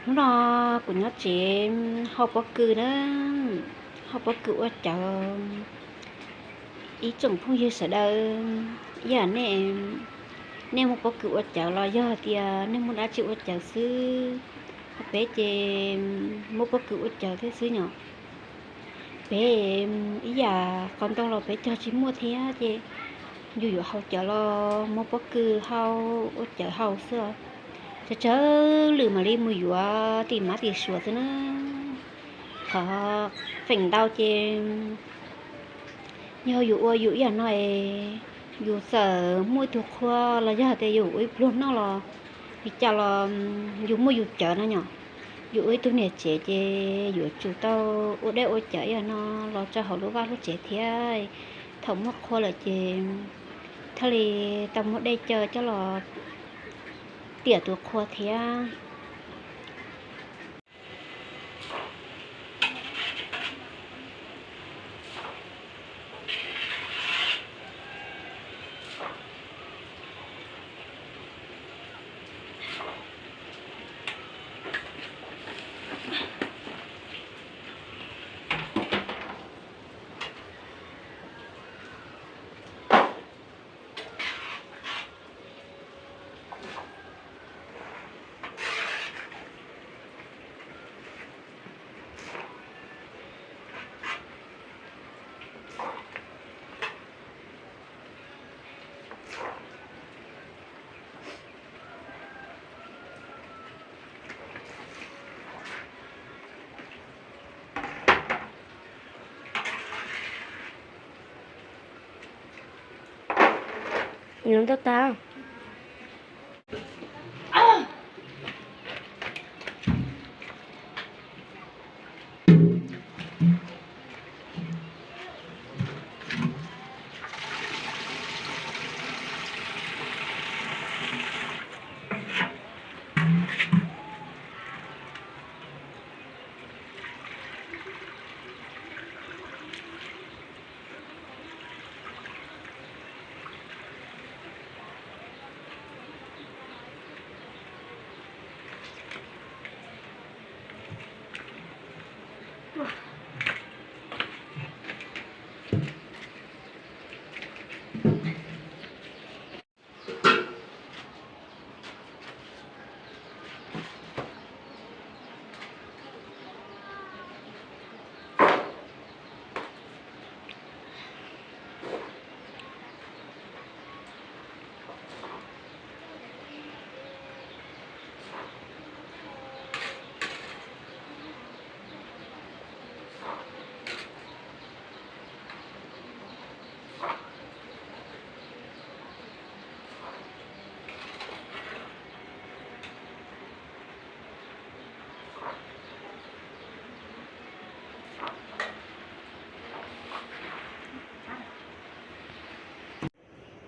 Hnub no kuv nyob tsev hau pob kws na, hau pob kws ua cawv. Ib tsoom phooj ywg sawv daws, yam nej, nej muaj pob kws ua cawv los yog tias nej muaj dab tsi ua cawv xwb, ho peb ces muaj pob kws ua cawv thiab xwb nyom. Peb ib yam qhov ntau los peb cog tsis muaj thiab ces yus yuav hau cawv los muaj pob kws hau, ua cawv hau xwb. Tsawg tsawg lwm mam li mus yuav tim mab tim suav xwb na. Qhov feem ntau ces yog yus ua yus ib yam no es yus txawm muaj ib tug qhua los yog tias yus ua ib pluag noj los li cas los yus muaj yus cawv no nyom. Yus ua ib tug niam tsev ces yuav tsum tau ua dej ua cawv ib yam no los rau hauv lub vaj lub tsev thiab. Thaum muaj qhua lawm ces thiaj li tau muaj dej cawv coj los tiam tus qhua thiab. Nws ntau tas.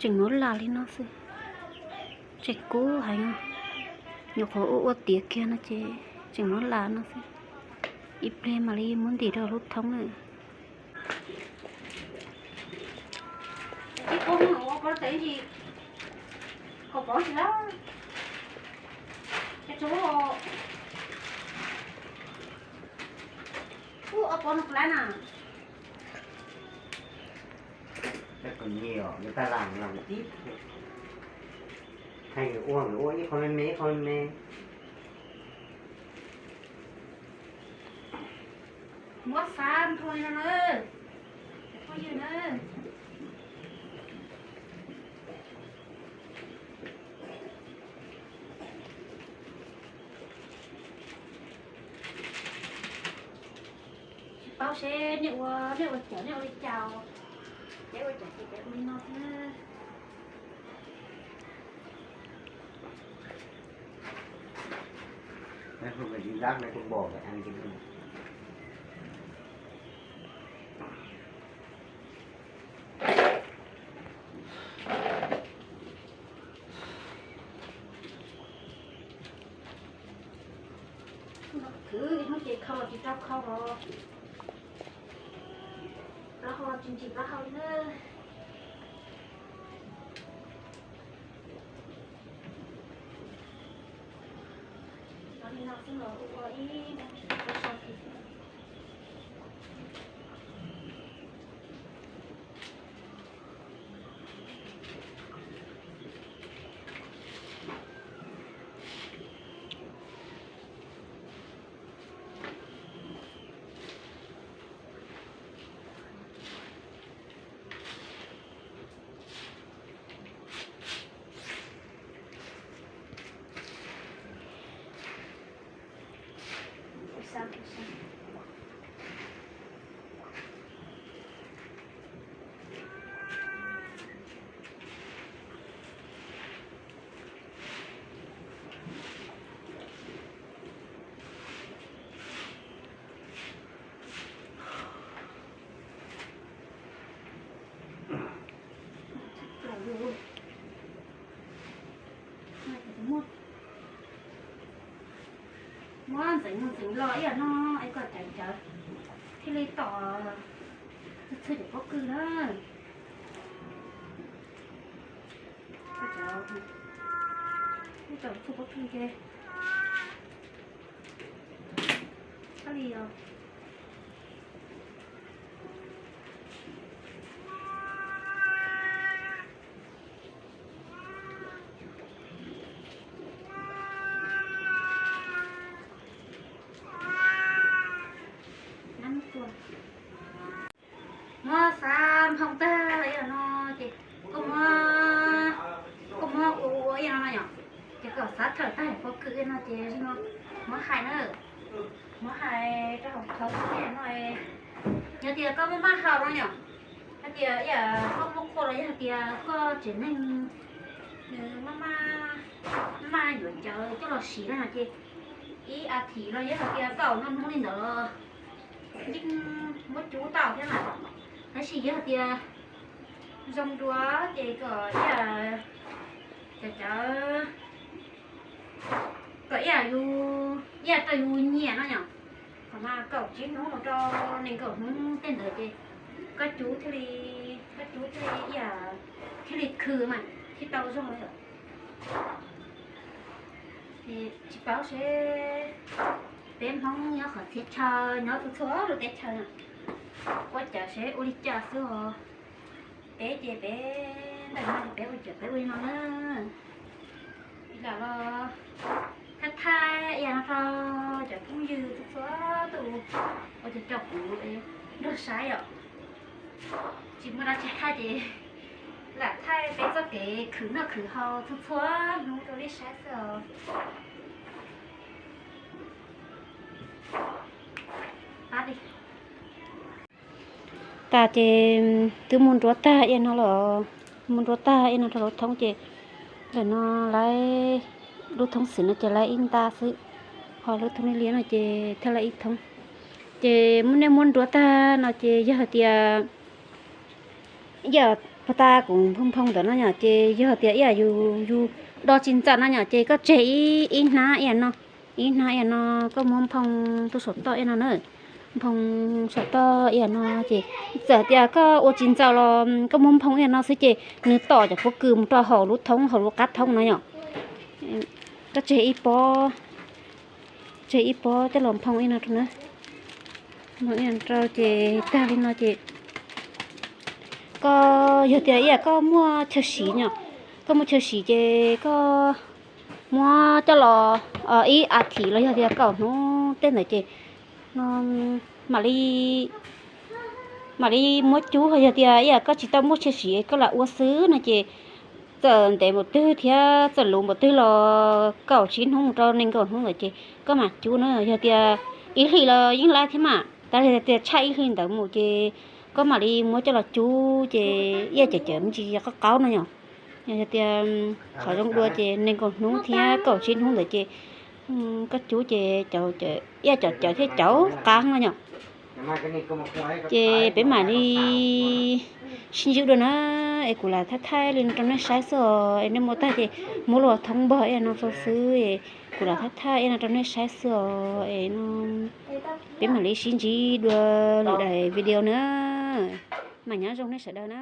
Tseem muab las li no xwb, tseem kub heev. Nyuam qhuav ua ua tiav kiag no ces tseem muab las no xwb. Ib pliag mam li muab ntim rau lub thoob lawm. Tab kom nyiam, nws tag las los tib, hay nws ua nws ua ib qho me me ib qho me me. Muab xav nrho li no na, phooj ywg na. Tsis paub seb nej ua, nej ua cawv nej ua li cas, peb ua cawv ces peb ua li no xwb na. Khwv ib hnub ces khau los tsis tau khau los, plaub hau los tsis ntsim plaub hau li na. Muab ntxeev mus ntxeev los ib yam no es kom cawv cawv thiaj li tom txhua cov pob kws na. Tom txhua pob kws ces thiaj li Muab xav nphoo tag ib yam no ces koj muab, koj muab ua ua ib yam no yom, ces kom xav thawm tag pob kws ib yam no ces muab hais na, muab hais rau hauv thoob no. Yog tias koj maj maj haus no yom, hais tias ib yam koj muaj qhua los yog hais tias koj tsev neeg nws maj maj, maj maj yuav cawv coj los siv no ces ib as thiv los yog hais tias kaum no hnub li ntawd los yeej muab cub tau thiab mas. Tab sis yog hais tias zoo dua ces kom ib yam cov cawv kom ib yam yus, ib yam rau yus nyiam no yom. Qhov mas kaum tsib hnub mus rau nees nkaum hnub tej ntawd ces koj cub thiaj li, koj cub thiaj li ib yam thiaj li khw mas thiaj tau zoo li. Tsis paub seb peb Hmoob nyob qhov txhia chaw nyob txhua txhua lub teb chaws no ua cawv seb ua li cas xwb os. Peb ces peb ntawm no ces peb ua cawv peb ua li no na. Lam los thaij thaij ib yam no rau cov phooj ywg txhua txhua tus uas cov caum kuv nrog saib yom. Tsis muaj dab tsi thaij ces lam thaij peb txoj kev khwv noj khwv haus txhua txhua hnub rau nej saib xwb os. Tas ces twb mus nruab tag ib yam no los, mus nruab tag ib yam no rau lub thoob ces ntawm no lawv lub thoob xwb no ces lawv ib nta xwb, ho lub thoob liab liab no ces thiaj lawv ib thoob. Ces nej muab nruab tag no ces yog hais tias ib yam puag ta kuv nphoo nphoo ntawd no yom, ces yog hais tias ib yam yus, yus do tsis ntxaws no yom, ces koj tseg ib, ib hnab ib yam no, ib hnab ib yam no koj muab nphoo tuaj saum toj ib yam no na, nphoo saum toj ib yam no ces txawm tias koj ua tsis ntxaws los koj muab nphoo ib yam no xwb ces nws tom cov pob kws mus rau hauv lub thoob, hauv lub qab thoob no yom. Koj tseg ib pob, tseg ib pob coj los nphoo ib yam no rau na, nphoo ib yam no rau ces tag li no ces koj yog tias ib yam koj muaj chaw siv yom, koj muaj chaw siv ces koj muab coj los ib as thiv los yog tias kaum hnub tej ntawd ces no mam li, mam li muab cub. Ho yog tias ib yam koj tsis tau muaj chaw siv koj lam ua xwb no ces txawm ntev npaum twg thiab txawm luv npaum twg los kaum tsib hnub mus rau nees nkaum hnub ntawd ces koj mam cub na. Yog tias ib hlis los yeej laib thiab mas, tab sis tias tshaj ib hlis ntawd mus ces koj mam li muab coj los cub ces ib yam cawv cawv me ntsis yog qab qaub no yom. Yog tias qhov zoo dua ces nees nkaum hnub thiab kaum tsib hnub ntawd ces koj cub ces cov, ib yam cov cawv thiab cawv qab no yom. Ces peb mam li sib ntsib dua na, es kuv lam thaij thaij li no rau nej saib xwb os, es nej muab tag ces muab los thoob npog ib yam no rau xwb, kuv lam thaij thaij ib yam no rau nej saib xwb os, es no peb mam li sib ntsib dua lwm daim video na, mas nyob zoo nej sawv daws na.